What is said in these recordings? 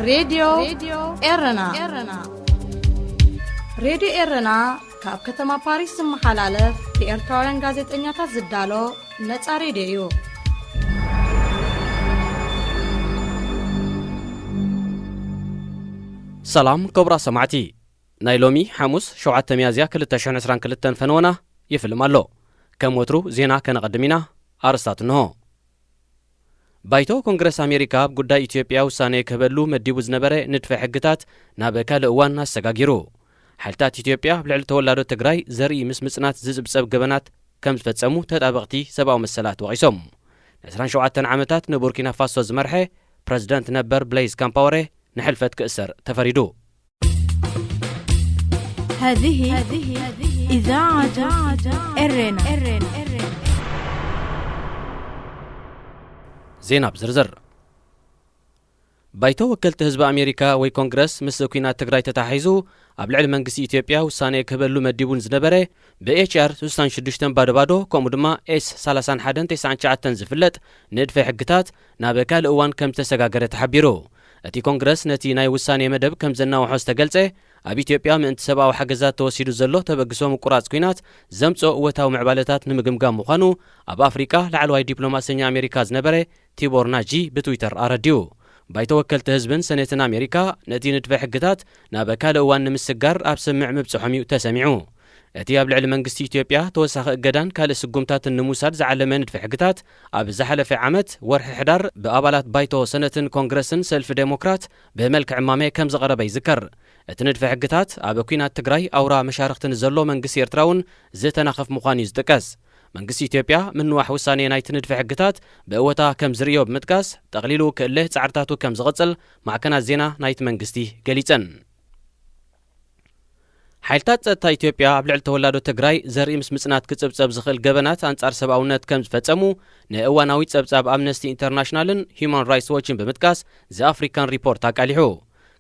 ሬድዮ ኤረና። ሬድዮ ኤረና ካብ ከተማ ፓሪስ ዝመሓላለፍ ብኤርትራውያን ጋዜጠኛታት ዝዳሎ ነጻ ሬድዮ እዩ። ሰላም ክቡራት ሰማዕቲ፣ ናይ ሎሚ ሓሙስ ሸውዓተ ሚያዝያ ክልተ ሽሕን ዕስራን ክልተን ፈነወና ይፍልም ኣሎ። ከም ወትሩ ዜና ከነቐድም ኢና። ኣርእስታት እንሆ። ባይቶ ኮንግረስ ኣሜሪካ ኣብ ጉዳይ ኢትዮጵያ ውሳኔ ክህበሉ መዲቡ ዝነበረ ንድፈ ሕግታት ናብ ካልእ እዋን ኣሰጋጊሩ። ሓይልታት ኢትዮጵያ ኣብ ልዕሊ ተወላዶ ትግራይ ዘርኢ ምስ ምጽናት ዝጽብጸብ ገበናት ከም ዝፈጸሙ ተጣበቕቲ ሰብኣዊ መሰላት ወቒሶም። ንዕስራን ሸውዓተን ዓመታት ንቡርኪና ፋሶ ዝመርሐ ፕረዚደንት ነበር ብሌይዝ ካምፓወሬ ንሕልፈት ክእሰር ተፈሪዱ። هذه إذاعة إرنا. ዜና ብዝርዝር። ባይቶ ወከልቲ ህዝቢ ኣሜሪካ ወይ ኮንግረስ ምስ ኲናት ትግራይ ተተሓሒዙ ኣብ ልዕሊ መንግስቲ ኢትዮጵያ ውሳኔ ክህበሉ መዲቡን ዝነበረ ብኤች ኣር ስሳን ሽዱሽተን ባዶ ባዶ ከምኡ ድማ ኤስ ሰላሳን ሓደን ተስዓን ትሽዓተን ዝፍለጥ ንድፈ ሕግታት ናብ ካልእ እዋን ከም ዝተሰጋገረ ተሓቢሩ። እቲ ኮንግረስ ነቲ ናይ ውሳኔ መደብ ከም ዘናውሖ ዝተገልጸ ኣብ ኢትዮጵያ ምእንቲ ሰብኣዊ ሓገዛት ተወሲዱ ዘሎ ተበግሶ ምቁራጽ ኲናት ዘምጽኦ እወታዊ ምዕባለታት ንምግምጋም ምዃኑ ኣብ ኣፍሪቃ ላዕለዋይ ዲፕሎማሰኛ ኣሜሪካ ዝነበረ ቲቦር ናጂ ብትዊተር ኣረዲኡ። ባይቶ ወከልቲ ህዝብን ሰኔትን ኣሜሪካ ነቲ ንድፈ ሕግታት ናብ ካልእ እዋን ንምስጋር ኣብ ስምምዕ ምብጽሖም እዩ ተሰሚዑ። እቲ ኣብ ልዕሊ መንግስቲ ኢትዮጵያ ተወሳኺ እገዳን ካልእ ስጉምታትን ንምውሳድ ዝዓለመ ንድፈ ሕግታት ኣብ ዝሓለፈ ዓመት ወርሒ ሕዳር ብኣባላት ባይቶ ሰነትን ኮንግረስን ሰልፊ ዴሞክራት ብመልክዕ እማመ ከም ዝቐረበ ይዝከር። እቲ ንድፈ ሕግታት ኣብ ኲናት ትግራይ ኣውራ መሻርኽቲ ንዘሎ መንግስቲ ኤርትራ እውን ዝተናኸፍ ምዃኑ እዩ ዝጥቀስ። መንግስቲ ኢትዮጵያ ምንዋሕ ውሳኔ ናይቲ ንድፈ ሕግታት ብእወታ ከም ዝርእዮ ብምጥቃስ፣ ጠቕሊሉ ክእለ ጻዕርታቱ ከም ዝቕጽል ማዕከናት ዜና ናይቲ መንግስቲ ገሊጸን። ሓይልታት ጸጥታ ኢትዮጵያ ኣብ ልዕሊ ተወላዶ ትግራይ ዘርኢ ምስ ምጽናት ክጽብጸብ ዝኽእል ገበናት ኣንጻር ሰብኣውነት ከም ዝፈጸሙ ንእዋናዊ ጸብጻብ ኣምነስቲ ኢንተርናሽናልን ሂዩማን ራይትስ ዎችን ብምጥቃስ ዘ ኣፍሪካን ሪፖርት ኣቃሊሑ።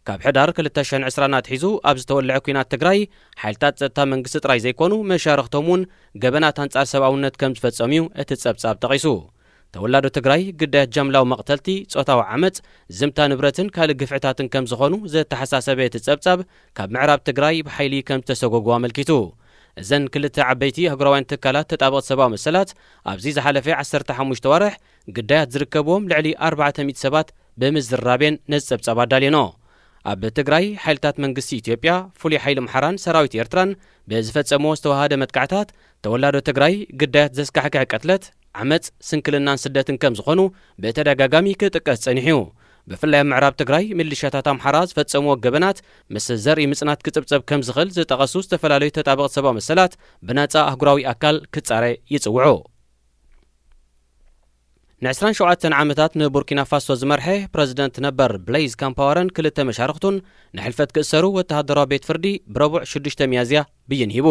ካብ ሕዳር ክልተ ሽሕን ዕስራን ኣትሒዙ ኣብ ዝተወልዐ ኲናት ትግራይ ሓይልታት ጸጥታ መንግስቲ ጥራይ ዘይኮኑ መሻርኽቶም እውን ገበናት ኣንጻር ሰብኣውነት ከም ዝፈጸሙ እዩ እቲ ጸብጻብ ጠቒሱ። ተወላዶ ትግራይ ግዳያት ጃምላዊ መቕተልቲ፣ ጾታዊ ዓመጽ፣ ዝምታ ንብረትን ካልእ ግፍዕታትን ከም ዝኾኑ ዘተሓሳሰበ እቲ ጸብጻብ ካብ ምዕራብ ትግራይ ብሓይሊ ከም ዝተሰጎጉ ኣመልኪቱ። እዘን ክልተ ዓበይቲ ኣህጉራውያን ትካላት ተጣበቕቲ ሰብኣዊ መሰላት ኣብዚ ዝሓለፈ ዓሰርተ ሓሙሽተ ዋርሕ ግዳያት ዝርከብዎም ልዕሊ ኣርባዕተ ሚእቲ ሰባት ብምዝራብ እየን ነዚ ጸብጻብ ኣዳልየንኦ። ኣብ ትግራይ ሓይልታት መንግስቲ ኢትዮጵያ፣ ፍሉይ ሓይሊ ኣምሓራን ሰራዊት ኤርትራን ብዝፈጸምዎ ዝተዋሃደ መጥቃዕታት ተወላዶ ትግራይ ግዳያት ዘስካሕክሕ ቅትለት፣ ዓመጽ፣ ስንክልናን ስደትን ከም ዝኾኑ ብተደጋጋሚ ክጥቀስ ጸኒሑ እዩ። ብፍላይ ኣብ ምዕራብ ትግራይ ሚሊሻታት ኣምሓራ ዝፈጸምዎ ገበናት ምስ ዘርኢ ምጽናት ክጽብጸብ ከም ዝኽእል ዝጠቐሱ ዝተፈላለዩ ተጣበቕቲ ሰብኣዊ መሰላት ብናጻ ኣህጉራዊ ኣካል ክጻረ ይጽውዑ። ንዕስራን ሸውዓተን ዓመታት ንቡርኪና ፋሶ ዝመርሐ ፕረዚደንት ነበር ብሌይዝ ካምፓወረን ክልተ መሻርኽቱን ንሕልፈት ክእሰሩ ወተሃደራዊ ቤት ፍርዲ ብረቡዕ ሽዱሽተ ሚያዝያ ብይን ሂቡ።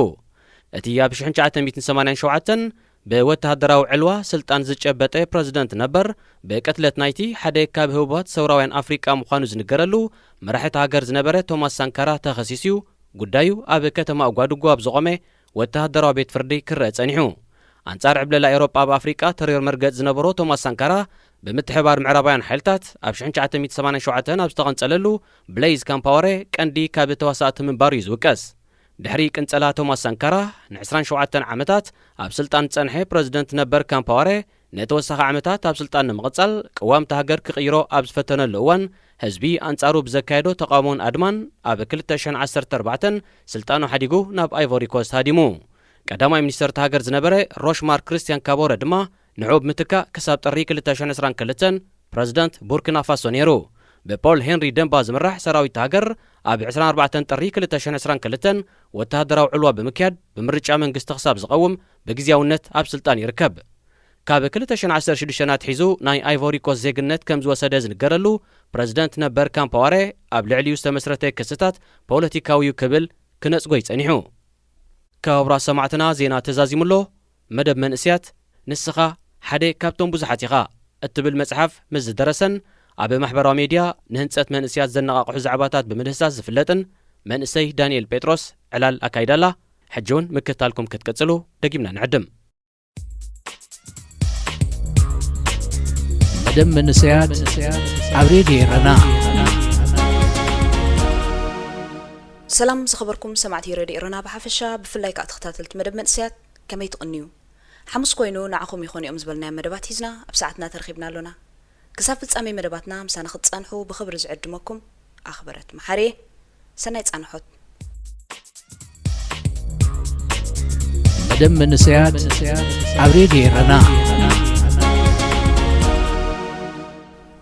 እቲ ኣብ ሽሕን ትሽዓተ ሚእትን ሰማንያን ሸውዓተን ብወተሃደራዊ ዕልዋ ስልጣን ዝጨበጠ ፕረዚደንት ነበር ብቅትለት ናይቲ ሓደ ካብ ህቡባት ሰውራውያን ኣፍሪቃ ምዃኑ ዝንገረሉ መራሒ እታ ሃገር ዝነበረ ቶማስ ሳንካራ ተኸሲሱ እዩ ጉዳዩ ኣብ ከተማ ኡጓዱጉ ኣብ ዝቖመ ወተሃደራዊ ቤት ፍርዲ ክረአ ጸኒሑ። ኣንጻር ዕብለላ ኤውሮጳ ኣብ ኣፍሪቃ ተሪር መርገጽ ዝነበሮ ቶማስ ሳንካራ ብምትሕባር ምዕራባውያን ሓይልታት ኣብ ሽሕን ትሽዓተ ሚእትን ሰማንያን ሸውዓተን ኣብ ዝተቐንጸለሉ ብሌይዝ ካምፓወሬ ቀንዲ ካብ ተዋሳእቲ ምንባሩ እዩ ዝውቀስ። ድሕሪ ቅንጸላ ቶማስ ሳንካራ ንዕስራን ሸውዓተን ዓመታት ኣብ ስልጣን ዝጸንሐ ፕረዚደንት ነበር ካምፓወሬ ንተወሳኺ ዓመታት ኣብ ስልጣን ንምቕጻል ቅዋም እታ ሃገር ክቕይሮ ኣብ ዝፈተነሉ እዋን ህዝቢ ኣንጻሩ ብዘካየዶ ተቓውሞን ኣድማን ኣብ ክልተ ሽሕን ዓሰርተ ኣርባዕተን ስልጣኑ ሓዲጉ ናብ ኣይቮሪ ኮስት ሃዲሙ። ቀዳማይ ሚኒስተር እታ ሃገር ዝነበረ ሮሽማር ክርስቲያን ካቦረ ድማ ንዕኡ ብምትካእ ክሳብ ጥሪ ክልተ ሽሕን ዕስራን ክልተን ፕረዚደንት ቡርኪና ፋሶ ነይሩ። ብፖል ሄንሪ ደምባ ዝምራሕ ሰራዊት እታ ሃገር ኣብ ዕስራን ኣርባዕተን ጥሪ ክልተ ሽሕን ዕስራን ክልተን ወተሃደራዊ ዕልዋ ብምክያድ ብምርጫ መንግስቲ ክሳብ ዝቐውም ብግዝያውነት ኣብ ስልጣን ይርከብ። ካብ ክልተ ሽሕን ዓሰርተ ሽዱሽተን ኣትሒዙ ናይ ኣይቮሪ ኮስት ዜግነት ከም ዝወሰደ ዝንገረሉ ፕረዚደንት ነበር ካምፓዋሬ ኣብ ልዕሊኡ ዝተመስረተ ክስታት ፖለቲካዊ እዩ ክብል ክነጽጎ ይጸኒሑ። ክቡራት ሰማዕትና ዜና ተዛዚሙ ኣሎ። መደብ መንእስያት ንስኻ ሓደ ካብቶም ብዙሓት ኢኻ እትብል መጽሓፍ ምስ ዝደረሰን ኣብ ማሕበራዊ ሜድያ ንህንጸት መንእስያት ዘነቓቕሑ ዛዕባታት ብምድህሳስ ዝፍለጥን መንእሰይ ዳንኤል ጴጥሮስ ዕላል ኣካይዳላ። ሕጂ እውን ምክትታልኩም ክትቅጽሉ ደጊምና ንዕድም። መደብ መንእሰያት ኣብ ሬድዮ ኤረና። ሰላም ዝኸበርኩም ሰማዕቲ ረድዮ ኤረና ብሓፈሻ፣ ብፍላይ ከኣ ተኸታተልቲ መደብ መንእሰያት፣ ከመይ ትቕንዩ? ሓሙስ ኮይኑ ንዓኹም ይኾኑ እዮም ዝበልናዮም መደባት ሒዝና ኣብ ሰዓትና ተረኺብና ኣሎና። ክሳብ ፍጻሜ መደባትና ምሳና ክትጸንሑ ብኽብሪ ዝዕድመኩም ኣኽበረት መሓሪ። ሰናይ ጻንሖት። መደብ መንእሰያት ኣብ ሬድዮ ኤረና።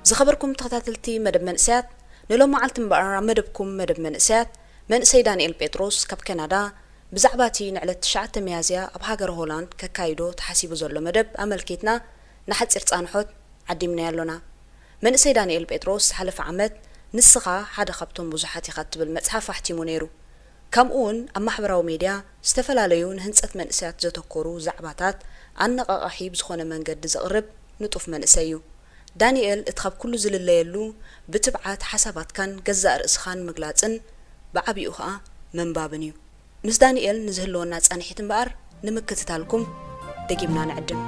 ዝኸበርኩም ተኸታተልቲ መደብ መንእሰያት፣ ንሎም መዓልቲ እምበኣር ኣብ መደብኩም መደብ መንእሰያት፣ መንእሰይ ዳንኤል ጴጥሮስ ካብ ከናዳ ብዛዕባ እቲ ንዕለት ትሽዓተ ሚያዝያ ኣብ ሃገረ ሆላንድ ከካይዶ ተሓሲቡ ዘሎ መደብ ኣመልኪትና ንሓጺር ጻንሖት ዓዲምናዮ ኣሎና። መንእሰይ ዳንኤል ጴጥሮስ ዝሓለፈ ዓመት ንስኻ ሓደ ካብቶም ብዙሓት ኢኻ እትብል መጽሓፍ ኣሕቲሙ ነይሩ። ከምኡ እውን ኣብ ማሕበራዊ ሜድያ ዝተፈላለዩ ንህንጸት መንእሰያት ዘተኮሩ ዛዕባታት ኣነቓቓሒ ብዝኾነ መንገዲ ዘቕርብ ንጡፍ መንእሰይ እዩ። ዳንኤል እቲ ካብ ኩሉ ዝልለየሉ ብትብዓት ሓሳባትካን ገዛእ ርእስኻን ምግላጽን ብዓቢኡ ኸኣ ምንባብን እዩ። ምስ ዳንኤል ንዝህልወና ጻንሒት እምበኣር ንምክትታልኩም ደጊምና ንዕድም።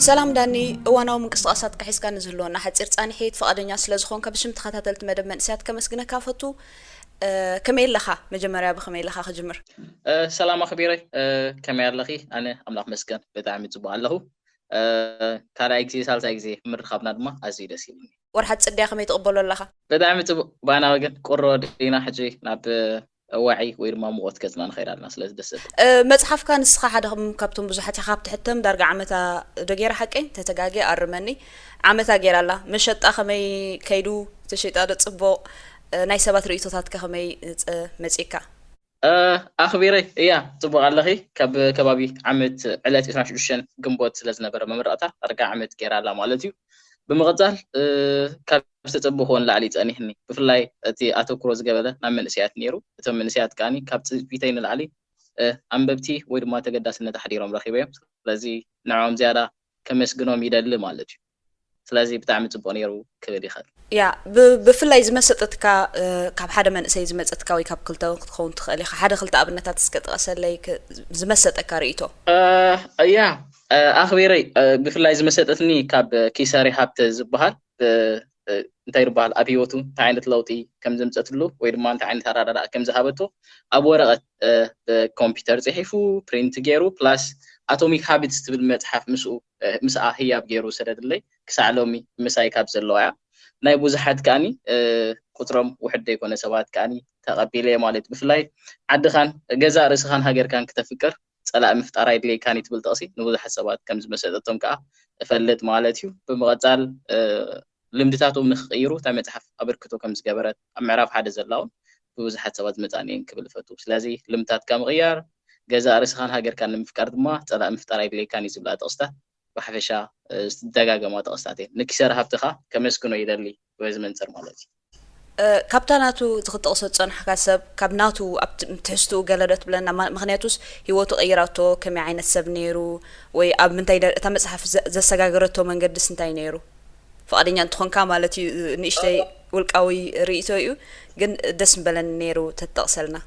ሰላም ዳኒ፣ እዋናዊ ምንቅስቓሳትካ ሒዝካ ንዝህልወና ሓጺር ጻንሒት ፍቓደኛ ስለ ዝኾንካ ብሽም ተኸታተልቲ መደብ መንእሰያት ከመስግነካ እፈቱ። እ፣ ከመይ ኣለኻ? መጀመርያ ብኸመይ ኣለኻ ክጅምር። እ፣ ሰላም ኣኽቢረይ፣ እ፣ ከመይ ኣለኺ? ኣነ ኣምላኽ መስገን ብጣዕሚ ጽቡቕ ኣለኹ። እ፣ ካልኣይ ግዜ ሳልሳይ ግዜ ምርኻብና ድማ ኣዝዩ ደስ ኢሉኒ። ወርሓት ጽድያ ከመይ ትቕበሎ ኣለኻ? ብጣዕሚ ጽቡቕ። ባና ወገን ቁሮ ዲና ሕጂ ናብ ዋዒ ወይ ድማ ሙቐት ገጽና ንኸይድ ኣለና። ስለዚ ደስ ዘብል። እ፣ መጽሓፍካ ንስኻ ሓደ ከም ካብቶም ብዙሓት ኢኻ ካብ ትሕተም ዳርጋ ዓመታ ዶ ገይራ ሓቀይ? ተተጋግየ ኣርመኒ። ዓመታ ገይራ ኣላ። መሸጣ ከመይ ከይዱ? ተሸይጣ ዶ ጽቡቕ? እ፣ ናይ ሰባት ርእይቶታትከ ከመይ ጸ-፣ መጺእካ? እ፣ ኣኽቢረይ እያ ጽቡቕ ኣለኺ። ካብ ከባቢ ዓመት ዕለት ዕስራን ሽዱሽተን ግንቦት ስለ ዝነበረ መመረቕታ ዳርጋ ዓመት ገይራ ኣላ ማለት እዩ። ብምቕጻል እ፣ ካብ ዝተጸበኽዎ ንላዕሊ ጸኒሕኒ። ብፍላይ እቲ ኣተኩሮ ዝገበረ ናብ መንእሰያት ነይሩ። እቶም መንእሰያት ከኣኒ ካብ ትጽቢተይ ንላዕሊ እ፣ ኣንበብቲ ወይ ድማ ተገዳስነት ኣሕዲሮም ረኺበዮም። ስለዚ ንዕኦም ዝያዳ ከመስግኖም ይደሊ ማለት እዩ። ስለዚ ብጣዕሚ ጽቡቕ ነይሩ ክብል ይኽእል። ያ፣ ብ-፣ ብፍላይ ዝመሰጠትካ እ፣ ካብ ሓደ መንእሰይ ዝመጸትካ ወይ ካብ ክልተ እውን ክትኸውን ትኽእል ኢኻ። ሓደ ክልተ ኣብነታት እስከ ጥቀሰለይ ክ-፣ ዝመሰጠካ ርእይቶ። እ፣ ያ፣ እ፣ ኣኽቢረይ እ፣ ብፍላይ ዝመሰጠትኒ ካብ ኪሳሪ ሃብተ ዝበሃል ብ-፣ እ፣ እንታይ ይበሃል ኣብ ህይወቱ እንታይ ዓይነት ለውጢ ከም ዘምጸትሉ ወይ ድማ እንታይ ዓይነት ኣረዳድኣ ከም ዝሃበቶ ኣብ ወረቐት እ፣ ብኮምፒውተር ጽሒፉ ፕሪንት ገይሩ ፕላስ ኣቶሚክ ሃቢትስ ትብል መጽሓፍ ምስኡ እ፣ ምስኣ ህያብ ገይሩ ሰደድለይ። ክሳዕ ሎሚ ምሳይ ካብ ዘለዋ እያ። ናይ ብዙሓት ከኣኒ እ፣ ቁጽሮም ውሕድ ዘይኮነ ሰባት ከኣኒ ተቐቢለ እየ ማለት እዩ። ብፍላይ ዓድኻን ገዛእ ርእስኻን ሃገርካን ክተፍቅር ጸላኢ ምፍጣር ኣይድልየካን እዩ ትብል ጥቕሲ ንብዙሓት ሰባት ከም ዝመሰጠቶም ከኣ እፈልጥ ማለት እዩ። ብምቕጻል እ፣ ልምድታቶም ንኽቕይሩ እታ መጽሓፍ ኣበርክቶ ከም ዝገበረት ኣብ ምዕራፍ ሓደ ዘላ እውን ብብዙሓት ሰባት ዝመጻኒ እየን ክብል እፈቱ። ስለዚ ልምድታትካ ምቕያር፣ ገዛእ ርእስኻን ሃገርካን ንምፍቃር ድማ ጸላኢ ምፍጣር ኣይድልየካን እዩ ዝብላ ጥቕስታት ብሓፈሻ እ፣ ዝደጋገማ ጥቕስታት እየን። ንኪሰር ሃብትኻ ከመስግኖ ይደሊ በዚ መንጽር ማለት እዩ። እ፣ ካብታ ናቱ እቲ ክትጠቕሶ ዝጸናሕካ ሰብ፣ ካብ ናቱ ኣብ ት-፣ ትሕዝትኡ ገለ ዶ ትብለና? ማ-፣ ምኽንያቱስ ህይወቱ ቀይራቶ፣ ከመይ ዓይነት ሰብ ነይሩ፣ ወይ ኣብ ምንታይ ደ-፣ እታ መጽሓፍ ዘ-፣ ዘሰጋገረቶ መንገድስ እንታይ ነይሩ? ፍቓደኛ እንተኾንካ ማለት እዩ። ንእሽተይ ውልቃዊ ርእይቶ እዩ፣ ግን ደስ ምበለኒ ነይሩ ተትጠቕሰልና።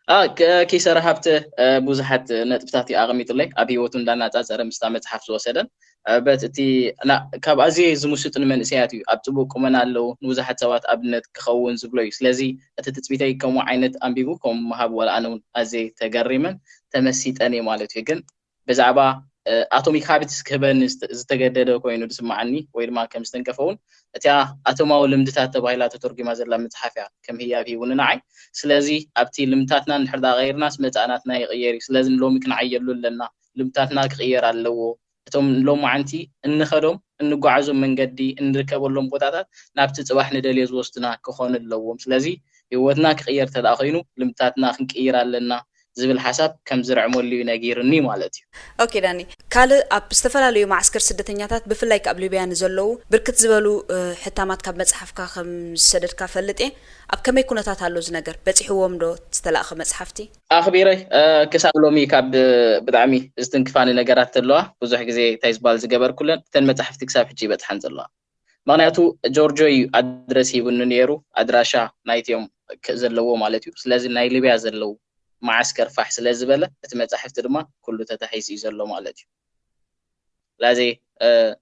አ፣ ከ-፣ ኪሰር ሃብተ እ፣ ብዙሓት ነጥብታት እዩ ኣቐሚጡለይ፣ ኣብ ህይወቱ እንዳናጻጸረ ምስታ መጽሓፍ ዝወሰደን። በት እቲ ና-፣ ካብ ኣዝየ ዝምስጡ ንመንእሰያት እዩ። ኣብ ጽቡቕ ቁመና ኣለዉ፣ ንብዙሓት ሰባት ኣብነት ክኸውን ዝብሎ እዩ። ስለዚ እቲ ትጽቢተይ ከምኡ ዓይነት ኣንቢቡ ከም ምሃብ ዋላ ኣነ እውን ኣዝየ ተገሪመን ተመሲጠን እየ ማለት እዩ። ግን ብዛዕባ እ፣ ኣቶሚክ ሃቢትስ ክህበኒ ዝተ-፣ ዝተገደደ ኮይኑ ዝስምዓኒ ወይ ድማ ከም ዝተንከፈ እውን እቲኣ ኣቶማዊ ልምድታት ተባሂላ ተተርጒማ ዘላ መጽሓፍ እያ ከም ህያብ ሂቡኒ ንዓይ። ስለዚ ኣብቲ ልምድታትና እንድሕር ደኣ ቀይርናስ መጻእናትና ይቕየር እዩ። ስለዚ ንሎሚ ክንዓየሉ ኣለና። ልምድታትና ክቕየር ኣለዎ። እቶም ሎማዓንቲ እንኸዶም፣ እንጓዓዞም መንገዲ፣ እንርከበሎም ቦታታት ናብቲ ጽባሕ ንደልዮ ዝወስዱና ክኾኑ ኣለዎም። ስለዚ ህይወትና ክቕየር ተደኣ ኮይኑ ልምድታትና ክንቅይር ኣለና። ዝብል ሓሳብ ከም ዝርዕመሉ እዩ ነጊርኒ ማለት እዩ። ኦኬ ዳኒ፣ ካልእ ኣብ ዝተፈላለዩ ማዓስከር ስደተኛታት ብፍላይ ካብ ሊብያ ንዘለዉ ብርክት ዝበሉ ሕታማት ካብ መፅሓፍካ ከም ዝሰደድካ ፈልጥ እየ። ኣብ ከመይ ኩነታት ኣሎ እዚ ነገር? በፂሕዎም ዶ ዝተላእኸ መፅሓፍቲ? ኣኽቢረይ ክሳብ ሎሚ ካብ ብጣዕሚ ዝትንክፋኒ ነገራት ተለዋ ብዙሕ ግዜ እንታይ ዝበሃል ዝገበርኩለን እተን መፅሓፍቲ ክሳብ ሕጂ ይበፅሓን ዘለዋ። ምክንያቱ ጆርጆ እዩ ኣድረስ ሂቡኒ ነይሩ፣ ኣድራሻ ናይትዮም ዘለዎ ማለት እዩ። ስለዚ ናይ ሊብያ ዘለዉ ማዓስከር ፋሕ ስለ ዝበለ እቲ መፃሕፍቲ ድማ ኩሉ ተታሒዙ እዩ ዘሎ ማለት እዩ። ስለዚ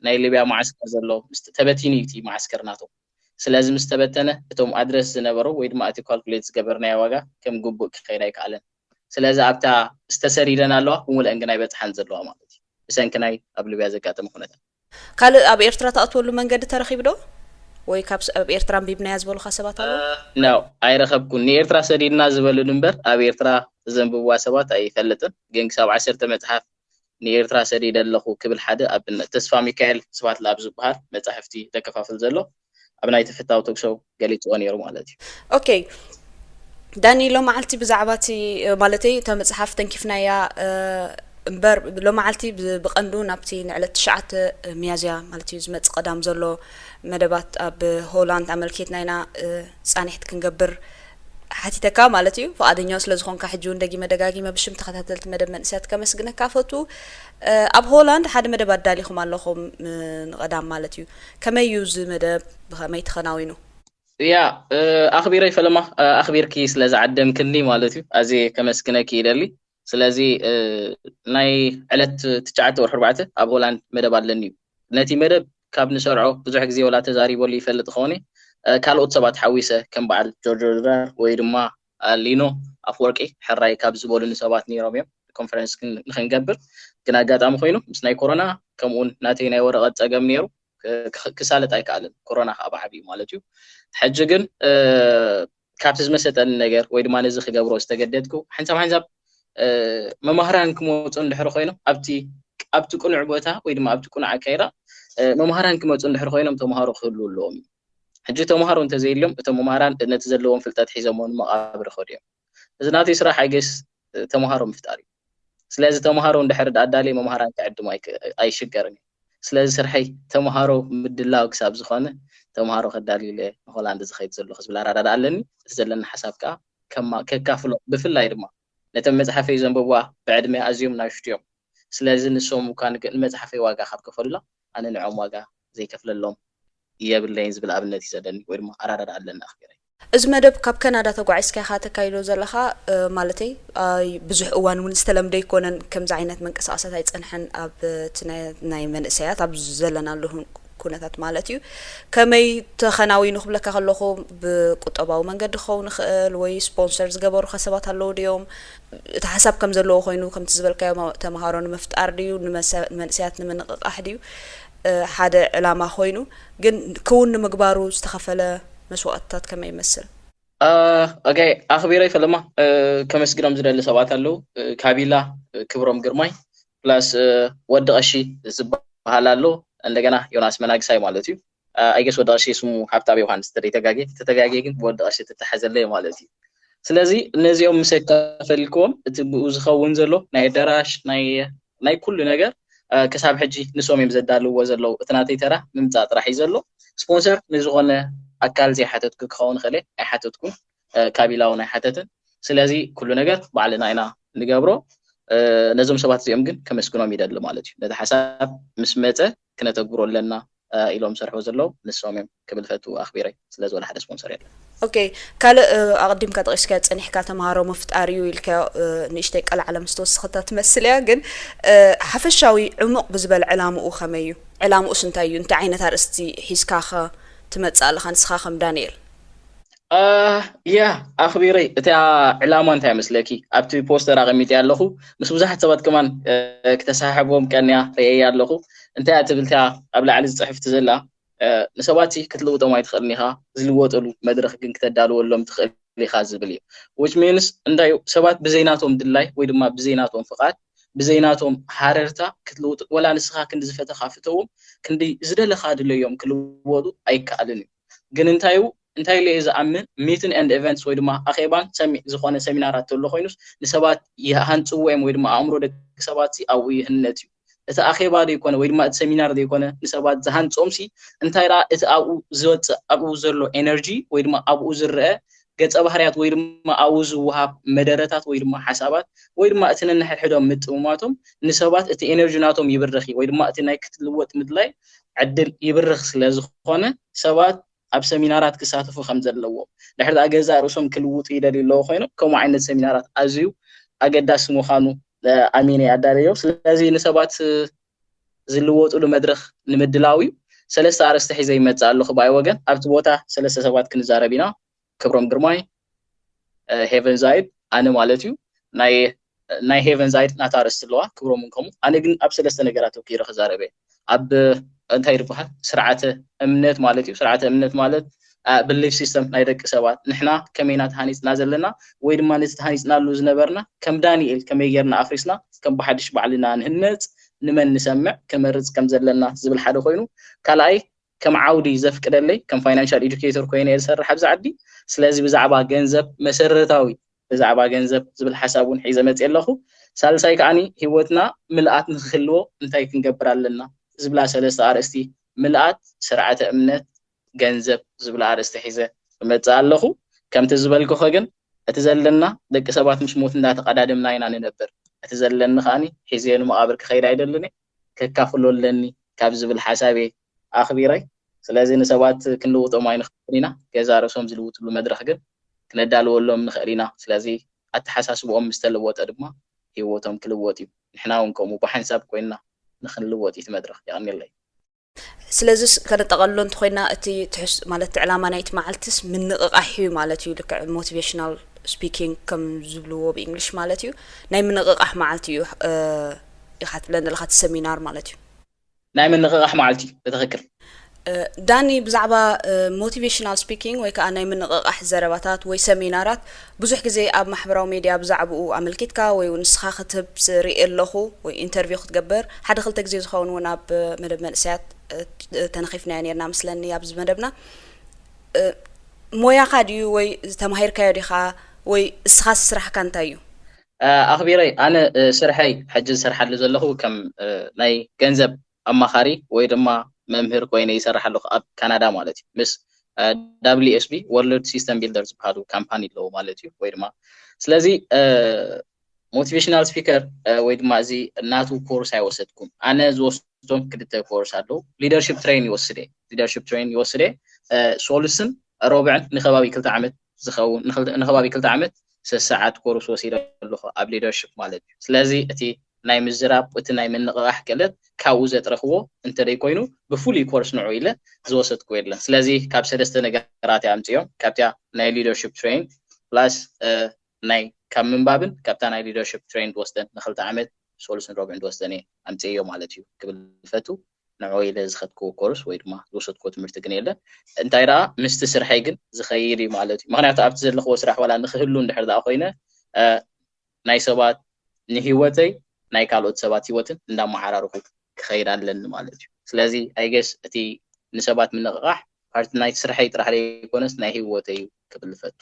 ናይ ሊብያ ማዓስከር ዘሎ ተበቲኑ እዩ እቲ ማዓስከር ናቶም። ስለዚ ምስ ተበተነ እቶም ኣድረስ ዝነበሩ ወይ ድማ እቲ ካልኩሌት ዝገበርናዮ ዋጋ ከም ግቡእ ክኸይድ ኣይከኣለን። ስለዚ ኣብታ ዝተሰሪደን ኣለዋ ብሙልአን ግን ኣይበፅሓን ዘለዋ ማለት እዩ። ብሰንኪ ናይ ኣብ ሊብያ ዘጋጠመ ኩነታት። ካልእ ኣብ ኤርትራ ትኣትወሉ መንገዲ ተረኺቡ ዶ? ወይ ካብ ኣብ ኤርትራ ኣንቢብናያ ዝበሉኻ ሰባት ኣለዉ? ነው ኣይረኸብኩን። ንኤርትራ ሰዲድና ዝበሉን እምበር ኣብ ኤርትራ ዘንብብዋ ሰባት ኣይፈልጥን። ግን ክሳብ ዓሰርተ መጽሓፍ ንኤርትራ ሰዲደ ኣለኹ ክብል ሓደ ኣብነት ተስፋ ሚካኤል ስብሃት ለኣብ ዝበሃል መጻሕፍቲ ዘከፋፍል ዘሎ ኣብ ናይ ተፈታዊ ቶክሾው ገሊጽዎ ነይሩ ማለት እዩ። ኦኬ ዳኒ፣ ሎመዓልቲ ብዛዕባ እቲ ማለተይ እታ መጽሓፍ ተንኪፍናያ እምበር ሎመዓልቲ ብቐንዱ ናብቲ ንዕለት ትሽዓተ ሚያዝያ ማለት እዩ ዝመጽእ ቀዳም ዘሎ መደባት ኣብ ሆላንድ ኣመልኪትና ኢና ጻኒሕቲ ክንገብር ሓቲተካ ማለት እዩ። ፍቓደኛ ስለ ዝኾንካ ሕጂ እውን ደጊመ ደጋጊመ ብሽም ተኸታተልቲ መደብ መንእሰያት ከመስግነካ ፈቱ። ኣብ ሆላንድ ሓደ መደብ ኣዳሊኹም ኣለኹም ንቐዳም ማለት እዩ። ከመይ እዩ እዚ መደብ? ብኸመይ ተኸናዊኑ? ያ ኣኽቢረይ ፈለማ ኣኽቢርኪ ስለ ዝዓደምክኒ ማለት እዩ ኣዝየ ከመስግነኪ ይደሊ። ስለዚ ናይ ዕለት ትሽዓተ ወርሒ ኣርባዕተ ኣብ ሆላንድ መደብ ኣለኒ እዩ። ነቲ መደብ ካብ ንሰርዖ ብዙሕ ግዜ ወላ ተዛሪበሉ ይፈልጥ ኸውን ካልኦት ሰባት ሓዊሰ ከም በዓል ጆርጆ ድራር ወይ ድማ ሊኖ ኣፍወርቂ ሕራይ ካብ ዝበሉኒ ሰባት ነይሮም እዮም ኮንፈረንስ ንክንገብር። ግን ኣጋጣሚ ኮይኑ ምስ ናይ ኮሮና ከምኡውን ናተይ ናይ ወረቐት ፀገም ነይሩ ክሳለጥ ኣይከኣልን። ኮሮና ከዓ ብዓብዩ ማለት እዩ። ሕጂ ግን ካብቲ ዝመሰጠኒ ነገር ወይ ድማ ነዚ ክገብሮ ዝተገደድኩ ሓንሳብ ሓንሳብ መማህራን ክመፁ እንድሕር ኮይኖም ኣብቲ ኣብቲ ቅኑዕ ቦታ ወይ ድማ ኣብቲ ቅኑዕ ኣካይዳ መማህራን ክመፁ እንድሕር ኮይኖም ተምሃሮ ክህሉ ኣለዎም እዩ። ሕጂ ተምሃሮ እንተዘይልዮም እቶም መማህራን ነቲ ዘለዎም ፍልጠት ሒዞሞ ንመቓብር ይኸዱ እዮም። እዚ ናተይ ስራሕ ኣይገስ ተምሃሮ ምፍጣር እዩ። ስለዚ ተምሃሮ እንድሕር ኣዳልየ መምሃራን ክዕድሙ ኣይሽገርን እዩ። ስለዚ ስርሐይ ተምሃሮ ምድላው ክሳብ ዝኾነ ተምሃሮ ከዳልዩ ኢለ ንሆላንድ ዝኸይድ ዘለኹ ዝብል ኣረዳድኣ ኣለኒ። እቲ ዘለኒ ሓሳብ ከዓ ከካፍሎ ብፍላይ ድማ ነተን መፅሓፈይ ዘንበብዋ ብዕድመ ኣዝዮም ናሽቱ እዮም። ስለዚ ንሶም እኳ ንመፅሓፈይ ዋጋ ካብ ከፈሉላ ኣነ ንዖም ዋጋ ዘይከፍለሎም የብለይን ዝብል ኣብነት እዩ ዘለኒ ወይ ድማ ኣረዳድኣ ኣለኒ ኣኽቢረይ። እዚ መደብ ካብ ከናዳ ተጓዒዝካ ኢኻ ተካይዶ ዘለኻ ማለተይ ብዙሕ እዋን እውን ዝተለምደ ኣይኮነን ከምዚ ዓይነት መንቀሳቐሳት ኣይፀንሐን ኣብ ናይ መንእሰያት ኣብ ዘለናሉ ኩነታት ማለት እዩ። ከመይ ተኸናዊኑ ክብለካ ከለኹ ብቁጠባዊ መንገዲ ክኸውን ይኽእል ወይ ስፖንሰር ዝገበሩኻ ሰባት ኣለዉ ድዮም? እቲ ሓሳብ ከም ዘለዎ ኮይኑ ከምቲ ዝበልካዮ ተምሃሮ ንምፍጣር ድዩ ንመንእሰያት ንምንቕቓሕ ድዩ ሓደ ዕላማ ኮይኑ ግን ክውን ንምግባሩ ዝተኸፈለ መስዋእትታት ከመይ ይመስል? ኦኬ ኣኽቢረይ ፈለማ ከመስግኖም ዝደሊ ሰባት ኣለዉ። ካቢላ ክብሮም ግርማይ ፕላስ ወዲ ቀሺ ዝበሃል ኣሎ። እንደገና ዮናስ መናግሳይ ማለት እዩ። ኣይገስ ወዲ ቀሺ ስሙ ሃብታብ ዮሃንስ ተደይተጋጌ ተተጋጌ ግን ወዲ ቀሺ ትተሓዘለይ ማለት እዩ። ስለዚ እነዚኦም ምስ ኣካፈልክዎም እቲ ብኡ ዝኸውን ዘሎ ናይ ኣዳራሽ ናይ ኩሉ ነገር ክሳብ ሕጂ ንሶም እዮም ዘዳልውዎ ዘለዉ። እቲ ናተይ ተራ ምምፃእ ጥራሕ እዩ ዘሎ። ስፖንሰር ንዝኾነ ኣካል ዘይሓተትኩ ክኸውን ይኽእል እየ፣ ኣይሓተትኩን። ካቢላ እውን ኣይሓተትን። ስለዚ ኩሉ ነገር ባዕልና ኢና ንገብሮ። ነዞም ሰባት እዚኦም ግን ከመስግኖም ይደሊ ማለት እዩ። ነቲ ሓሳብ ምስ መፀ ክነተግብሮ ኣለና ኢሎም ዝሰርሕዎ ዘለዉ ንሶም እዮም ክብል ፈቱ ኣኽቢረይ። ስለዚ ወላ ሓደ ስፖንሰር የለን። ኦኬ፣ ካልእ ኣቐዲምካ ጠቒስካዮ ጸኒሕካ ተምሃሮ ምፍጣር እዩ ኢልካዮ ንእሽተይ ቀላዕላ ምስ ተወሰኸታ ትመስል እያ። ግን ሓፈሻዊ ዕሙቕ ብዝበለ ዕላምኡ ከመይ እዩ? ዕላምኡስ እንታይ እዩ? እንታይ ዓይነት ኣርእስቲ ሒዝካ ኸ ትመጽእ ኣለኻ ንስኻ ከም ዳንኤል? ያ ኣኽቢረይ፣ እታ ዕላማ እንታይ መስለኪ? ኣብቲ ፖስተር ኣቐሚጠ ኣለኹ። ምስ ብዙሓት ሰባት ከማን ክተሰሓሕብዎም ቀንያ ርእየ ኣለኹ። እንታይ እያ ትብል እታ ኣብ ላዕሊ ዝፅሕፍቲ ዘላ ንሰባት ክትልውጦም ኣይትኽእልን ኢኻ፣ ዝልወጠሉ መድረኽ ግን ክተዳልወሎም ትኽእል ኢኻ ዝብል እዩ። Which means እንታይ እዩ? ሰባት ብዘይናቶም ድላይ ወይ ድማ ብዘይናቶም ፍቓድ ብዘይናቶም ሃረርታ ክትልውጥ ወላ ንስኻ ክንዲ ዝፈተኻ ፍተዎም ክንዲ ዝደለኻ ድለዮም ክልወጡ ኣይከኣልን እዩ። ግን እንታይ እዩ? እንታይ ኢለ እየ ዝኣምን? Meeting and events ወይ ድማ ኣኼባን ዝኾነ ሰሚናራት ተሎ ኮይኑስ ንሰባት ይሃንፅዎ እዮም ወይ ድማ ኣእምሮ ደቂ ሰባት ኣብኡ ይህነፅ እዩ። እቲ ኣኼባ ዘይኮነ ወይ ድማ እቲ ሰሚናር ዘይኮነ ንሰባት ዝሃንፆም ሲ እንታይ ደኣ እቲ ኣብኡ ዝወፅእ ኣብኡ ዘሎ ኤነርጂ ወይ ድማ ኣብኡ ዝረአ ገፀ ባህርያት ወይ ድማ ኣብኡ ዝወሃብ መደረታት ወይ ድማ ሓሳባት ወይ ድማ እቲ ነንሕድሕዶም ምጥምማቶም ንሰባት እቲ ኤነርጂ ናቶም ይብርኽ ወይ ድማ እቲ ናይ ክትልወጥ ምድላይ ዕድል ይብርኽ ስለ ዝኾነ ሰባት ኣብ ሰሚናራት ክሳተፉ ከም ዘለዎም ድሕሪ ኣ ገዛእ ርእሶም ክልውጡ ይደልዩ ኣለዉ ኮይኖም ከምኡ ዓይነት ሰሚናራት ኣዝዩ ኣገዳሲ ምዃኑ ኣሚነ ኣዳለዮ። ስለዚ ንሰባት ዝልወጡሉ መድረኽ ንምድላው እዩ። ሰለስተ ኣርእስቲ ሒዘ ይመፅእ ኣለኹ ብኣይ ወገን ኣብቲ ቦታ ሰለስተ ሰባት ክንዛረብ ኢና። ክብሮም ግርማይ፣ ሄቨን ዛይድ፣ ኣነ ማለት እዩ። ናይ ሄቨን ዛይድ ናታ ኣርእስቲ ኣለዋ፣ ክብሮም እውን ከምኡ። ኣነ ግን ኣብ ሰለስተ ነገራት ወኪረ ክዛረበ ኣብ እንታይ ዝበሃል ስርዓተ እምነት ማለት እዩ። ስርዓተ እምነት ማለት ብሊፍ ሲስተም ናይ ደቂ ሰባት ንሕና ከመይና ተሃኒፅና ዘለና ወይ ድማ ነቲ ተሃኒፅናሉ ዝነበርና ከም ዳንኤል ከመይ ጌርና ኣፍሪስና ከም ብሓድሽ ባዕልና ንህነፅ ንመን ንሰምዕ ክመርፅ ከም ዘለና ዝብል ሓደ ኮይኑ ካልኣይ ከም ዓውዲ ዘፍቅደለይ ከም ፋይናንሻል ኤዱኬተር ኮይነ እየ ዝሰርሕ ኣብዚ ዓዲ። ስለዚ ብዛዕባ ገንዘብ መሰረታዊ ብዛዕባ ገንዘብ ዝብል ሓሳብ እውን ሒዘ መፅእ ኣለኹ። ሳልሳይ ከዓኒ ህይወትና ምልኣት ንክህልዎ እንታይ ክንገብር ኣለና ዝብላ ሰለስተ ኣርእስቲ ምልኣት፣ ስርዓተ እምነት፣ ገንዘብ ዝብላ ኣርእስቲ ሒዘ እመፅእ ኣለኹ። ከምቲ ዝበልኩኸ ግን እቲ ዘለና ደቂ ሰባት ምስ ሞት እንዳተቐዳደምና ኢና ንነብር። እቲ ዘለኒ ከዓኒ ሒዘዮ ንመቓብር ክኸይድ ኣይደልን እየ። ከካፍሎ ኣለኒ ካብ ዝብል ሓሳብ እየ ኣኽቢረይ። ስለዚ ንሰባት ክንልውጦም ኣይንኽእልን ኢና። ገዛ ርእሶም ዝልውጥሉ መድረኽ ግን ክነዳልወሎም ንኽእል ኢና። ስለዚ ኣተሓሳስብኦም ምስ ተለወጠ ድማ ህይወቶም ክልወጥ እዩ። ንሕና እውን ከምኡ ብሓንሳብ ኮይንና ንኽንልወጥ እዩ እቲ መድረኽ። የቐንየለይ። ስለዚስ ከነጠቐልሎ እንተኮይና እቲ ትሕስ ማለት እቲ ዕላማ ናይቲ መዓልትስ ምንቕቓሕ እዩ ማለት እዩ። ልክዕ ሞቲቬሽናል ስፒኪንግ ከም ዝብልዎ ብእንግሊሽ ማለት እዩ። ናይ ምንቕቓሕ መዓልቲ እዩ ኢኻ ትብለን ዘለኻ እቲ ሰሚናር ማለት እዩ። ናይ ምንቕቓሕ መዓልቲ እዩ ብትኽክል። ዳኒ፣ ብዛዕባ ሞቲቬሽናል ስፒኪንግ ወይ ከዓ ናይ ምንቕቓሕ ዘረባታት ወይ ሰሚናራት ብዙሕ ግዜ ኣብ ማሕበራዊ ሜድያ ብዛዕብኡ ኣመልኪትካ ወይ እውን ንስኻ ክትህብ ርእየ ኣለኹ ወይ ኢንተርቪው ክትገብር ሓደ ክልተ ግዜ ዝኸውን እውን ኣብ መደብ መንእሰያት ተነኺፍናዮ ነርና መስለኒ ኣብዚ መደብና። ሞያኻ ድዩ ወይ ተማሂርካዮ ዲኻ ወይ እስኻ ስራሕካ እንታይ እዩ? ኣኽቢረይ ኣነ ስርሐይ ሕጂ ዝሰርሓሉ ዘለኹ ከም ናይ ገንዘብ ኣማኻሪ ወይ ድማ መምህር ኮይነ ይሰርሕ ኣለኹ ኣብ ካናዳ ማለት እዩ። ምስ WSB World System Builder ዝበሃሉ ካምፓኒ ኣለዉ ማለት እዩ ወይ ድማ ስለዚ ሞቲቬሽናል ስፒከር ወይ ድማ እዚ ናቱ ኮርስ ኣይወሰድኩም። ኣነ ዝወስዶም ክልተ ኮርስ ኣለዉ። ሊደርሽፕ ትሬን ይወስደ ሊደርሽፕ ትሬን ይወስደ ሶሉስን ሮብዕን ንከባቢ ክልተ ዓመት ዝኸውን ንከባቢ ክልተ ዓመት ሰሰዓት ኮርስ ወሲደ ኣለኹ ኣብ ሊደርሽፕ ማለት እዩ። ስለዚ እቲ ናይ ምዝራብ እቲ ናይ ምንቕቓሕ ክእለት ካብኡ ዘጥረኽዎ እንተደይ ኮይኑ ብፍሉይ ኮርስ ንዑ ኢለ ዝወሰድኩ የለን። ስለዚ ካብ ሰለስተ ነገራት ኣምፅኦም ካብቲያ ናይ ሊደርሽፕ ትሬን ፕላስ ናይ ካብ ምንባብን ካብታ ናይ ሊደርሽፕ ትሬን ዝወስደን ንክልተ ዓመት ሶሉስን ረብዕን ዝወስደን እየ ኣምፅዮ ማለት እዩ ክብል ፈቱ። ንዑ ኢለ ዝኸድክዎ ኮርስ ወይ ድማ ዝወሰድክዎ ትምህርቲ ግን የለን። እንታይ ደኣ ምስቲ ስርሐይ ግን ዝኸይድ እዩ ማለት እዩ። ምክንያቱ ኣብቲ ዘለኽዎ ስራሕ ዋላ ንክህሉ እንድሕር ደኣ ኮይነ ናይ ሰባት ንህይወተይ ናይ ካልኦት ሰባት ህይወትን እንዳመዓራርኩ ክኸይድ ኣለኒ ማለት እዩ። ስለዚ ኣይገስ እቲ ንሰባት ምንቕቓሕ ፓርቲ ናይቲ ስርሐይ ጥራሕ ዘይኮነስ ናይ ህይወተይ እዩ ክብል ፈቱ።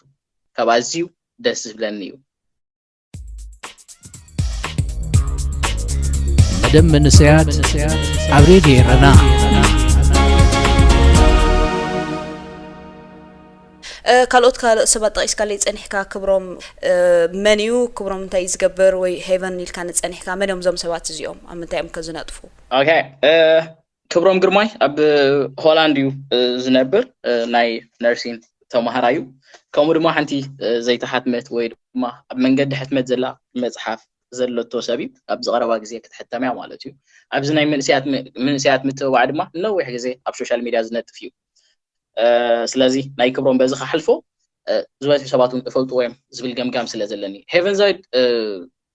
ካብ ኣዝዩ ደስ ዝብለኒ እዩ። መደብ መንእሰያት ኣብ ሬድዮ ኤረና። ካልኦት ካልኦት ሰባት ጠቂስካለይ ፀኒሕካ ክብሮም መን እዩ ክብሮም እንታይ እዩ ዝገብር ወይ ሄቨን ኢልካ ንፀኒሕካ መን እዮም እዞም ሰባት እዚኦም ኣብ ምንታይ እዮም ከዝነጥፉ? ክብሮም ግርማይ ኣብ ሆላንድ እዩ ዝነብር። ናይ ነርሲን ተማሃራዩ ከምኡ ድማ ሓንቲ ዘይተሓትመት ወይ ድማ ኣብ መንገዲ ሕትመት ዘላ መፅሓፍ ዘለቶ ሰብ እዩ። ኣብዚ ቀረባ ግዜ ክትሕተም እያ ማለት እዩ። ኣብዚ ናይ መንእሰያት ምትብባዕ ድማ ነዊሕ ግዜ ኣብ ሶሻል ሚድያ ዝነጥፍ እዩ። ስለዚ ናይ ክብሮም በዚ ክሓልፎ ዝበዝሑ ሰባት እውን እፈልጥዎ እዮም ዝብል ገምጋም ስለ ዘለኒ። ሄቨን ዛይድ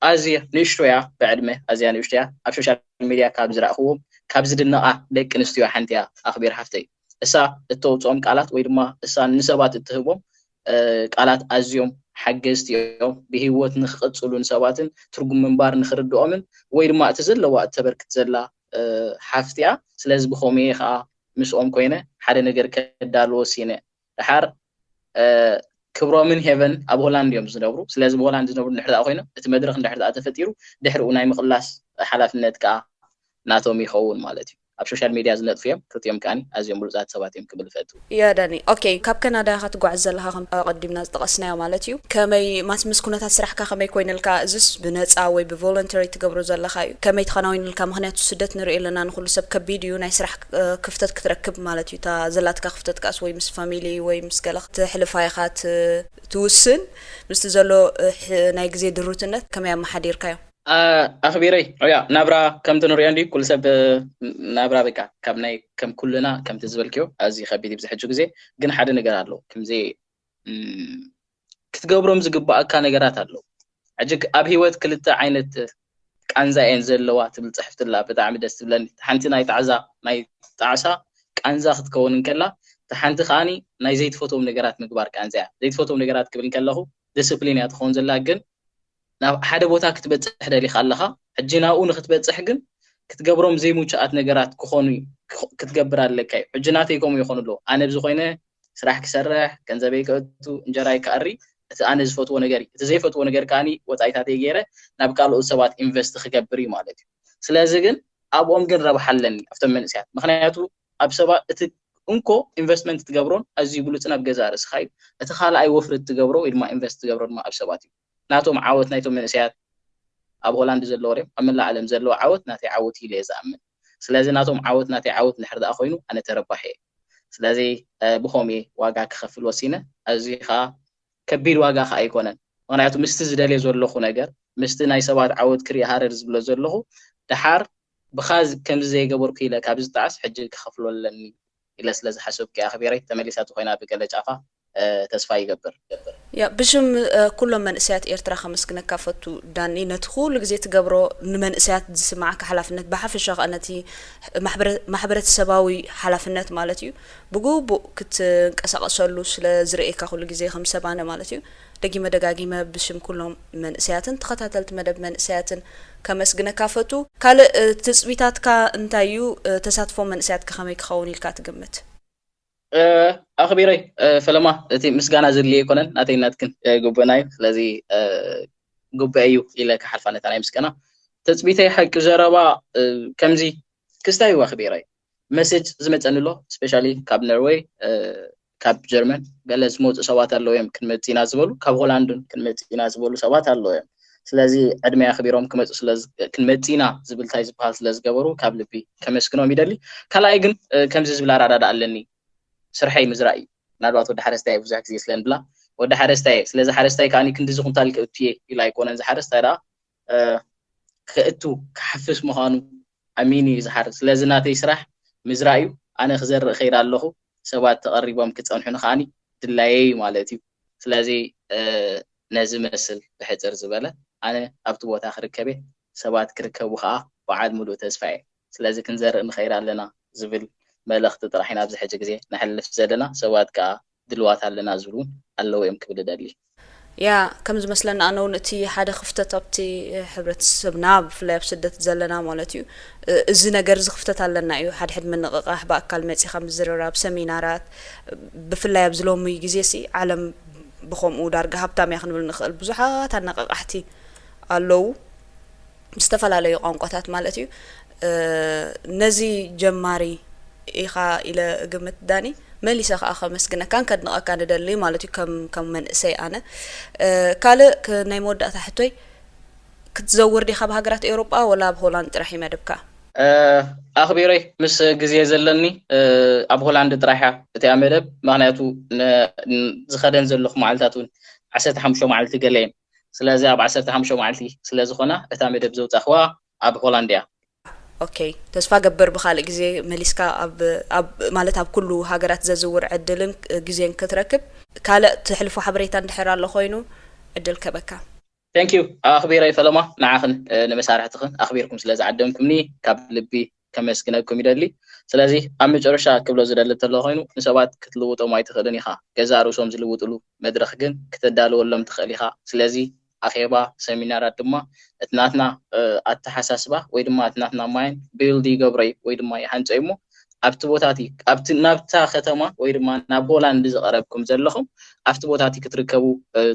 ኣዝየ ንእሽቶ እያ ብዕድመ ኣዝያ ንእሽቶ እያ። ኣብ ሶሻል ሚድያ ካብ ዝረእኽዎም ካብ ዝድነቓ ደቂ ኣንስትዮ ሓንቲ እያ ኣኽቢር ሓፍተይ። እሳ እተውፅኦም ቃላት ወይ ድማ እሳ ንሰባት እትህቦም ቃላት ኣዝዮም ሓገዝቲ እዮም። ብህይወት ንክቕፅሉ ንሰባትን ትርጉም ምንባር ንክርድኦምን ወይ ድማ እቲ ዘለዋ እተበርክት ዘላ ሓፍቲ እያ። ስለዚ ብኸምኡ እየ ከዓ ምስኦም ኮይነ ሓደ ነገር ከዳሉ ወሲነ። ደሓር ክብሮምን ሄቨን ኣብ ሆላንድ እዮም ዝነብሩ። ስለዚ ብሆላንድ ዝነብሩ እንድሕር ኮይኖም እቲ መድረክ እንድሕር ተፈጢሩ ድሕሪኡ ናይ ምቕላስ ሓላፍነት ከዓ ናቶም ይኸውን ማለት እዩ። ኣብ ሶሻል ሚድያ ዝነጥፉ እዮም። ክልቲኦም ከዓኒ ኣዝዮም ብሉፃት ሰባት እዮም ክብል እፈቱ። ያ ዳኒ፣ ኦኬ፣ ካብ ካናዳ ኢኻ ትጓዓዝ ዘለኻ ከም ኣቐዲምና ዝጠቐስናዮ ማለት እዩ። ከመይ ማስ ምስ ኩነታት ስራሕካ ከመይ ኮይነልካ? እዝስ ብነፃ ወይ ብቮለንተሪ ትገብሮ ዘለኻ እዩ? ከመይ ተኸናዊንልካ? ምክንያቱ ስደት ንርኢ ኣለና፣ ንኩሉ ሰብ ከቢድ እዩ። ናይ ስራሕ ክፍተት ክትረክብ ማለት እዩ። እታ ዘላትካ ክፍተት ከኣስ ወይ ምስ ፋሚሊ ወይ ምስ ገለ ክትሕልፋ ኢኻ ትውስን። ምስቲ ዘሎ ናይ ግዜ ድሩትነት ከመይ ኣመሓዲርካዮ? ኣኽቢረይ ያ ናብራ ከምቲ ንሪኦ እንዲ ኩሉ ሰብ ናብራ በቃ ካብ ናይ ከም ኩልና ከምቲ ዝበልክዮ ኣዝዩ ከቢድ እዩ ብዝሕጂ ግዜ። ግን ሓደ ነገር ኣሎ። ከምዚ ክትገብሮም ዝግባኣካ ነገራት ኣለዉ። ሕጂ ኣብ ህይወት ክልተ ዓይነት ቃንዛ እየን ዘለዋ ትብል ፅሕፍትላ ብጣዕሚ ደስ ትብለኒ። ሓንቲ ናይ ጣዕዛ ናይ ጣዕሳ ቃንዛ ክትከውን እንከላ፣ ሓንቲ ከዓኒ ናይ ዘይትፈትዎም ነገራት ምግባር ቃንዛ እያ። ዘይትፈትዎም ነገራት ክብል እንከለኹ ዲስፕሊን እያ ትኸውን ዘላ። ግን ናብ ሓደ ቦታ ክትበፅሕ ደሊኻ ኣለኻ። ሕጂ ናብኡ ንክትበፅሕ ግን ክትገብሮም ዘይምቹኣት ነገራት ክኾኑ ክትገብር ኣለካ እዩ። ሕጂ ናተይ ከምኡ ይኾኑ ኣለዉ። ኣነ ብዝኮይነ ስራሕ ክሰርሕ፣ ገንዘበይ ከእቱ፣ እንጀራይ ክኣሪ፣ እቲ ኣነ ዝፈትዎ ነገር እዩ። እቲ ዘይፈትዎ ነገር ከዓኒ ወፃኢታተይ ገይረ ናብ ካልኦት ሰባት ኢንቨስት ክገብር እዩ ማለት እዩ። ስለዚ ግን ኣብኦም ግን ረብሓ ኣለኒ ኣብቶም መንእሰያት። ምክንያቱ ኣብ ሰባት እቲ እንኮ ኢንቨስትመንት ትገብሮን ኣዝዩ ብሉፅን ኣብ ገዛ ርእስኻ እዩ። እቲ ካልኣይ ወፍሪ ትገብሮ ወይ ድማ ኢንቨስት ትገብሮ ድማ ኣብ ሰባት እዩ። ናቶም ዓወት ናይቶም መንእሰያት ኣብ ሆላንድ ዘለዎ ሪም ኣብ መላእ ዓለም ዘለዎ ዓወት ናተይ ዓወት ኢለ እየ ዝኣምን። ስለዚ ናቶም ዓወት ናተይ ዓወት እንድሕር ደኣ ኮይኑ ኣነ ተረባሒ እየ። ስለዚ ብኸምኡ እየ ዋጋ ክኸፍል ወሲነ። ኣዝዩ ከዓ ከቢድ ዋጋ ከዓ ኣይኮነን። ምክንያቱ ምስቲ ዝደልዮ ዘለኹ ነገር ምስቲ ናይ ሰባት ዓወት ክርኢ ሃረር ዝብሎ ዘለኹ ደሓር ብኻ ከምዚ ዘይገበርኩ ኢለ ካብ ዝጠዓስ ሕጂ ክኸፍሎ ኣለኒ ኢለ ስለ ዝሓሰብኩ እየ ኣኽቢረይ ተመሊሳ ተኾይና ብገለ ጫፋ ተስፋ ይገብር። ያ ብሽም ኩሎም መንእሰያት ኤርትራ ከመስግነካ ፈቱ ዳኒ፣ ነቲ ኩሉ ግዜ ትገብሮ ንመንእሰያት ዝስምዓካ ሓላፍነት ብሓፈሻ ከኣ ነቲ ማሕበረተሰባዊ ሓላፍነት ማለት እዩ ብግቡእ ክትንቀሳቐሰሉ ስለ ዝርእየካ ኩሉ ግዜ ከም ሰባነ ማለት እዩ። ደጊመ ደጋጊመ ብሽም ኩሎም መንእሰያትን ተኸታተልቲ መደብ መንእሰያትን ከመስግነካ ፈቱ። ካልእ ትጽቢታትካ እንታይ እዩ? ተሳትፎ መንእሰያትካ ከመይ ክኸውን ኢልካ ትግምት? ኣኽቢረይ ፈለማ እቲ ምስጋና ዘድልየ ኣይኮነን፣ ናተይ ናትክን ግቡእና እዩ። ስለዚ ግቡእ እዩ ኢለ ክሓልፋ ነታ ናይ ምስጋና። ተፅቢተይ ሓቂ ዘረባ ከምዚ ክስታይ እዩ ኣኽቢረይ መሴጅ ዝመፀኒ ኣሎ፣ ስፔሻሊ ካብ ኖርወይ፣ ካብ ጀርመን ገለ ዝመፁ ሰባት ኣለዉ እዮም። ክንመፅእ ኢና ዝበሉ፣ ካብ ሆላንድ እውን ክንመፅእ ኢና ዝበሉ ሰባት ኣለዉ እዮም። ስለዚ ዕድመይ ኣኽቢሮም ክመፁ ስለ ክንመፅእ ኢና ዝብል እንታይ ዝበሃል ስለ ዝገበሩ ካብ ልቢ ከመስግኖም ይደሊ። ካልኣይ ግን ከምዚ ዝብል ኣረዳድኣ ኣለኒ፣ ስርሐይ ምዝራእ እዩ። ምናልባት ወዲ ሓረስታይ ብዙሕ ግዜ ስለ ንብላ ወዲ ሓረስታይ እየ። ስለዚ ሓረስታይ ከኣ ክንድዚ ኩንታል ከእቱ እየ ኢሉ ኣይኮነን ዝሓርስ፣ እንታይ ደኣ ከእቱ ክሓፍስ ምዃኑ ኣሚኑ እዩ ዝሓርስ። ስለዚ ናተይ ስራሕ ምዝራእ እዩ። ኣነ ክዘርእ ከይድ ኣለኹ፣ ሰባት ተቐሪቦም ክፀንሑኒ ከዓኒ ድላየይ እዩ ማለት እዩ። ስለዚ ነዚ መስል ብሕፅር ዝበለ ኣነ ኣብቲ ቦታ ክርከበ ሰባት ክርከቡ ከዓ በዓል ሙሉእ ተስፋ እየ። ስለዚ ክንዘርእ ንኸይድ ኣለና ዝብል መልእኽቲ ጥራሕ ኢና ኣብዚ ሕጂ ግዜ ነሕልፍ ዘለና። ሰባት ከዓ ድልዋት ኣለና ዝብሉ እውን ኣለዉ እዮም ክብል እደሊ። ያ ከም ዝመስለኒ ኣነ እውን እቲ ሓደ ክፍተት ኣብቲ ሕብረተሰብና ብፍላይ ኣብ ስደት ዘለና ማለት እዩ። እዚ ነገር እዚ ክፍተት ኣለና እዩ። ሓድሕድ ምንቕቓሕ፣ ብኣካል መፂኻ ምዝርራብ፣ ሰሚናራት፣ ብፍላይ ኣብዚ ሎሚ ግዜ ሲ ዓለም ብኸምኡ ዳርጋ ሃብታም እያ ክንብል ንኽእል። ብዙሓት ኣነቓቓሕቲ ኣለዉ ብዝተፈላለዩ ቋንቋታት ማለት እዩ። ነዚ ጀማሪ ኢኻ ኢለ እግምት ዳኒ። መሊሰ ከዓ ከመስግነካን ከድንቐካን እደሊ ማለት እዩ ከም ከም መንእሰይ ኣነ። ካልእ ናይ መወዳእታ ሕቶይ ክትዘውር ዲኻ ኣብ ሃገራት ኤውሮጳ ወላ ኣብ ሆላንድ ጥራሕ እዩ መደብካ? ኣኽቢረይ ምስ ግዜ ዘለኒ ኣብ ሆላንድ ጥራሕ እያ እቲኣ መደብ፣ ምክንያቱ ዝኸደን ዘለኹ መዓልታት እውን ዓሰርተ ሓሙሽተ መዓልቲ ገለ እየን። ስለዚ ኣብ ዓሰርተ ሓሙሽተ መዓልቲ ስለ ዝኾና እታ መደብ ዘውፃእኽዋ ኣብ ሆላንድ እያ። ኦኬ፣ ተስፋ ገብር ብካልእ ግዜ መሊስካ ኣብ ኣብ ማለት ኣብ ኩሉ ሃገራት ዘዝውር ዕድልን ግዜን ክትረክብ። ካልእ ትሕልፎ ሓበሬታ እንድሕር ኣሎ ኮይኑ ዕድል ከበካ። Thank you ኣኽቢረይ ፈለማ፣ ንዓኽን ንመሳርሕትኽን ኣኽቢርኩም ስለ ዝዓደምኩምኒ ካብ ልቢ ከመስግነኩም ይደሊ። ስለዚ ኣብ መጨረሻ ክብሎ ዝደሊ እንተሎ ኮይኑ ንሰባት ክትልውጦም ኣይትኽእልን ኢኻ፣ ገዛእ ርእሶም ዝልውጥሉ መድረኽ ግን ክተዳልወሎም ትኽእል ኢኻ። ስለዚ ኣኼባ፣ ሰሚናራት ድማ እቲ ናትና ኣተሓሳስባ ወይ ድማ እቲ ናትና ማይንድ ቢልድ ይገብሮ እዩ ወይ ድማ ይሃንጾ እዩ እሞ ኣብቲ ቦታቲ ኣብቲ ናብታ ከተማ ወይ ድማ ናብ ሆላንድ ዝቐረብኩም ዘለኹም ኣብቲ ቦታቲ ክትርከቡ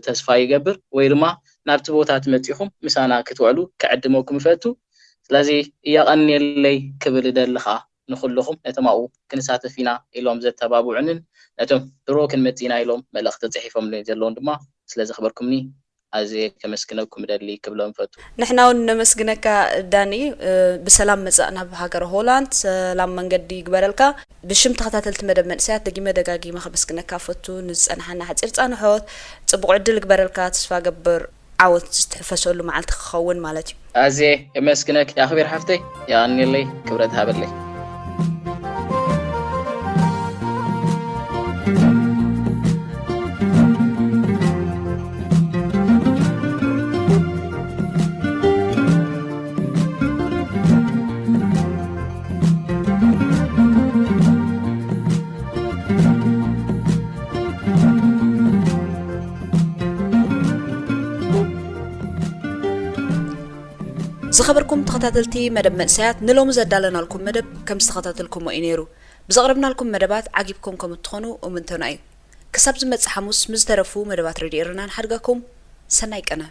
ተስፋ ይገብር። ወይ ድማ ናብቲ ቦታቲ መጺኹም ምሳና ክትውዕሉ ክዕድመኩም ይፈቱ። ስለዚ እያቐንየለይ ክብል እደሊ ኸኣ ንኹልኹም ነቶም ኣብኡ ክንሳተፍ ኢና ኢሎም ዘተባብዑንን ነቶም ድሮ ክንመጽእ ኢና ኢሎም መልእኽቲ ጽሒፎምለይ ዘለውን ድማ ስለ ዘኽበርኩምኒ ኣዝየ ከመስግነኩም እደሊ ክብሎም እፈቱ። ንሕና እውን ነመስግነካ ዳኒ። ብሰላም ምጻእ ናብ ሃገረ ሆላንድ፣ ሰላም መንገዲ ይግበረልካ። ብሽም ተኸታተልቲ መደብ መንእሰያት ደጊመ ደጋጊመ ከመስግነካ እፈቱ። ንዝጸናሓና ሓጺር ጻንሖት ጽቡቕ ዕድል ይግበረልካ። ተስፋ ገብር ዓወት ዝትሕፈሰሉ መዓልቲ ክኸውን ማለት እዩ። ኣዝየ የመስግነኪ ኣኽቢር ሓፍተይ፣ የቐንየለይ፣ ክብረት ሃበለይ። ዝኸበርኩም ተኸታተልቲ መደብ መንእሰያት፣ ንሎሚ ዘዳለናልኩም መደብ ከም ዝተኸታተልኩሞ እዩ ነይሩ። ብዘቕረብናልኩም መደባት ዓጊብኩም ከም እትኾኑ እምንቶና እዩ። ክሳብ ዝመጽእ ሓሙስ ምስ ዝተረፉ መደባት ሬድዮ ኤረና ንሓድጋኩም። ሰናይ ቀነ።